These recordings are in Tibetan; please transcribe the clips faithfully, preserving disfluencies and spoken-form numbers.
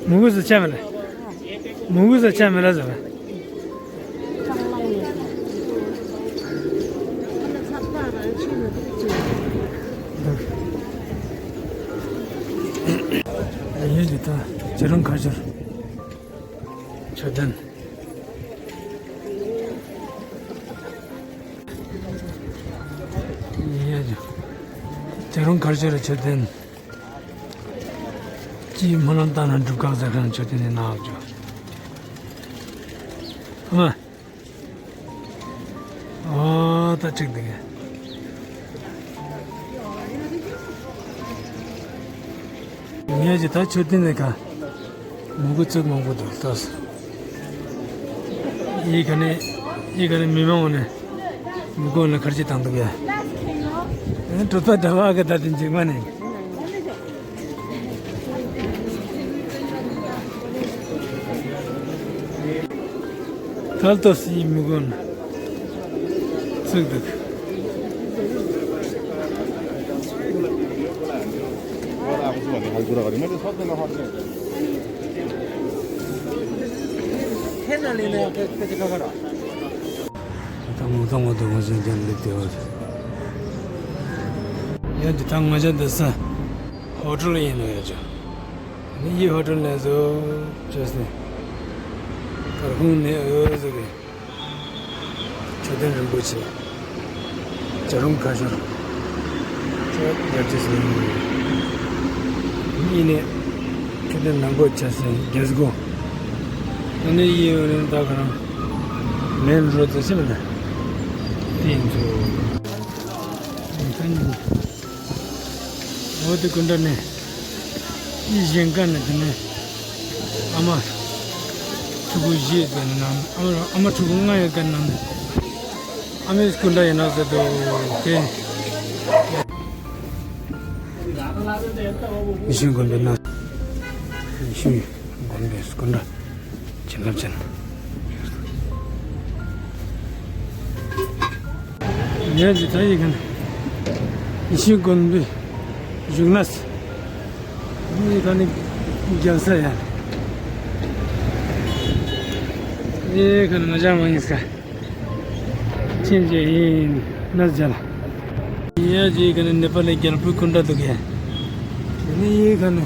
མུ་གུ་ཟེར་ཆ་མེད་ལ། མུ་གུ་ཟེར་ཆ་མེད་ལ་ཟེར་བ། ཡིན་གྱི་ད་ཇེ་རུང་ཁ་ཤོར་མཆོད་རྟེན། ཡིན་ཡ་ཇེ་རུང་ཁ་ཤོར་མཆོད་རྟེན། ཅིའི་སྨོན་ལམ་བཏང་ན་འགྲུབ་ཁག་ཟེར་མཁན་མཆོད་རྟེན་ནི་ནག་ཅོ། ཨ་མ། ཨོ་ད་འགྲིག་འདུག་གས། ངས་ཀྱི་ད་མཆོད་རྟེན་ནས་ག་མུ་གུ་བཙུགས་མང་པོ་འདུག་ལྟོས། ཡི་ག་ནས་ཡི་ག་ནས་མི་མང་བོ་ནས་མུ་གུ་ནས་ཁར་ཅི་བཏང་འདུག་ཡ། ཨེ་གྲོད་པ་འདྲ་བ་ག་ད་དེ་འཇིགས་མ་ནས། ད་ལྟོ་སི་མི་དགོན་བཙུགས་འདུག་ད་ངོ་ཐང་ངོ་དང་ངོ་ཚ་ཅན་སླེབས་ཏེ་བ། ཡ་འདི་ད་ངོ་ཅག་འདི་ས་ཧོ་ཊེལ་ཡིན་ནོ་ཡ་ཅོ། ནི་ཡི་ཧོ་ཊེལ་ནས་བཟོ་བྱས་ནས་སྐར་ཁུང་ནས་འོད་ཟེར་གི་མཆོད་རྟེན་རིན་པོ་ཆེ་ཇ་རུང་ཁ་ཤོར་ཅོ་རྒྱ་ཅེས་ཡིན། ཡིན་ནས་མཆོད་རྟེན་ནང་སྒོ་བྱས་སེ་རྒྱལ་སྒོ། ད་ནི་ཡི་འོད་རིང་ད་ག་རང་མེན་རོ་ཙེ་ཤི་མི་ན་དེ་ཡིན་ཚོ། འོ་དེ་ཀུན་དྲ་ནས་ཡིད་བཞིན་དཀའ་ནས་དེ་ནས་ཨ་མ་ཕྲུ་གུ་བཞི་ཡོད་ཀྱི་ནང་ཨ་མ་ཨ་མ་ཕྲུ་གུ་ལྔ་ཡོད་ཀྱི་ནང་ཨ་མའི་ཀུན་དྲ་ཡིན་ན་ཟེར་དུ་དེ་ཡིད་བཞིན་དགོན་པའི་ནང་ཡིད་བཞིན་དགོན་པའི་ཀུན་དྲ། བྱིན་རླབས་ཅན། ངས་ཀྱི་ད་ཡི་ག་ནས་ཡིད་བཞིན་དགོན་པའི་བཞུགས་གནས། ཡི་ག་ནས་རྒྱལ་ས་ཡ། ཡི་ག་ནས་ང་ཅག་མ་ཡིན་ས། ཅིན་ཅེ་ཡིན་ན་ཟེར་ལ། ཡ་ཅིག་ག་ནས་ནེ་པ་ལའི་རྒྱལ་པོའི་སྐུ་འདྲ་འདུག་གས། དེ་ནས་ཡི་ག་ནས།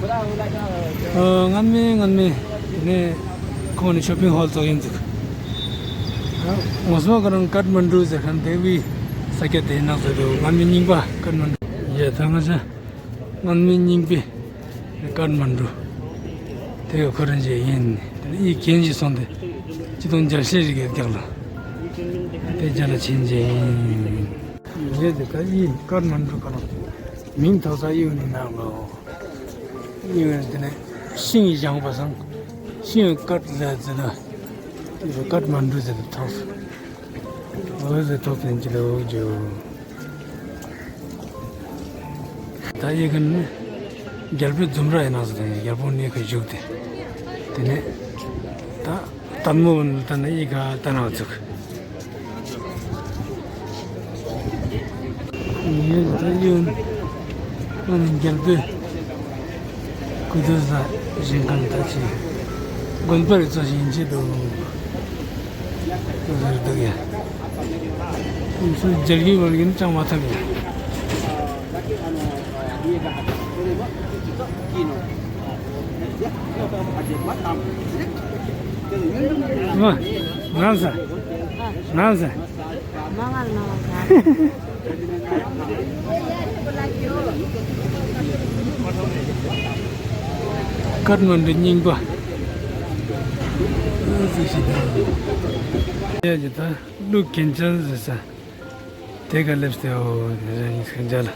ཨོ་སྔ་མའི་སྔ་མའི་དེ་ནས་ཁོང་ནས་ཤོ་པིང་ཧོལ་བཙུགས་ཡིན་འདུག་ངོ་སོ་ག་རང་ཀཏ་མན་ཌུ་ཟེར་མཁན་དེ་བི་ས་སྐྱ་དེ་ནང་ཟེར་འདུག་སྔ་མའི་རྙིང་པ་ཀཏ་མན་ཌུ། ཡ་ད་ང་ཚོ། སྔོན་མའི་རྙིང་པའི་ཀཏ་མན་ཌུ་དེ་ག་ཁོ་རང་ཅིག་ཡིན། དེ་ནས་ཡི་གེན་ཞིག་སོང་སྟེ་སྤྱི་སྟོང་བརྒྱད་བརྒྱ་རེ་གི་རྒྱག་ལ་དེ་རྒྱ་ལ་ཕྱིན་ཅིག་ཡིན། ངས་དེ་ད་ཡི་ཀཏ་མན་ཌུ་ག་རང་མིང་ཐོགས་ས་ཡིན་ནི་ནང་ལོ། ཡིན་དེ་ནས་ཤིང་བཞེངས་པ་སང་ཤིང་ཀཏ་ལ་ཟེར་ན་ཀཏ་མན་ཌུ་ཟེར་ཏེ་ཐོགས། འོད་ཟེར་ཐོགས་ཟིན་གྱི་ལོ་རྒྱུ། ད་ཡི་ག་ནི་རྒྱལ་པོའི་འཛུམ་ར་ཡིན་ནང་ཟེར་ཏེ་རྒྱལ་པོ་གནས་ཁ་བཞུགས་ཏེ། དེ་ནས་ད་ལྟད་མོ་ད་ནི་ཡི་ག་ལྟ་ན་བཙུགས། ངས་ད་ཡོན་ཨ་ནི་རྒྱལ་པོའི་སྐུ་དུས་ལ་བཞེངས་མཁན་ད་ཅི་དགོན་པར་བཙོ་ཞིང་མཆིས་འདུག་ཟེར་འདུག་ཡ། ཁོང་ཚོའི་རྒྱལ་གྱི་བར་གྱི་ནི་ཅང་མ་ཐབས་ཡ། མ། ང་ས། ང་ས། མ་ང་ལ་མ་ང་ས། ཀཏ་མན་ཌུ་རྙིང་པ། ཨ་ཙི་ཞིག་ད། ཡ་ཇི་ད་ཀླུ་གན་ཅལ་ཟེར་ས། དེ་ག་སླེབས་ཏེ་ཨོ་རང་ཉིད་ཁན་ཅལ་ལ།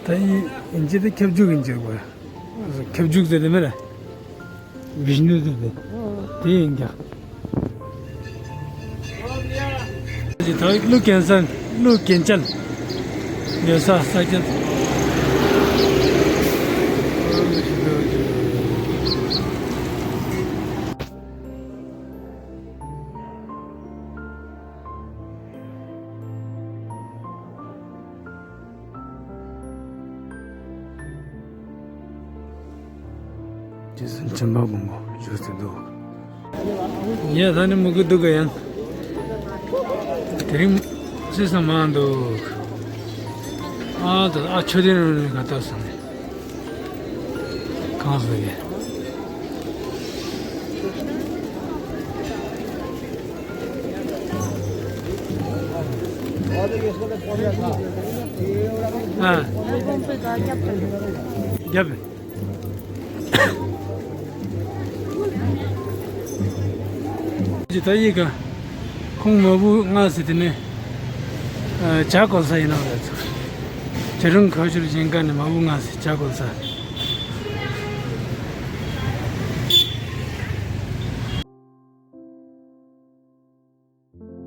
ད་ཡིན་ཅི་ད་ཁྱབ་འཇུག་ཡིན་ཅི་གོ། ཁྱབ་འཇུག་ཟེར་དེ་མེད་ར། བིཤ་ནུ་ཟེར་དེ། དེ་ཡིན་ཀྱང་། ད་ཀླུ་གན་ས་ཀླུ་གན་ཅལ་ཡོད་ས་ས་ཆ། རྗེས་སུ་མཆོད་པ་མང་པོ་ཞུ་ཟེར་འདུག་ཡ་ད་ནི་མུ་གུ་འདུག་ག་ཡང་། དེ་རིང་ཅི་ཙམ་མང་འདུག་ཨ་ད་ཨ་ཆོས་ལྡན་རང་རེད་ག་ལྟ་སོང་ནས། གང་ཟེར་གི། ཨ། རྒྱབ། ཇི་ལྟ་ཡིན་ག་ཁོང་མ་བུ་ང་ཟེར་དེ་ནས་ཇ་བསྐོལ་ས་ཡིན་ནམ་རེད། ཇ་རུང་ཁ་ཤུར་བཞིན་ག་ནས་མ་བུ་ང་ཟེར་ཇ་བསྐོལ་ས།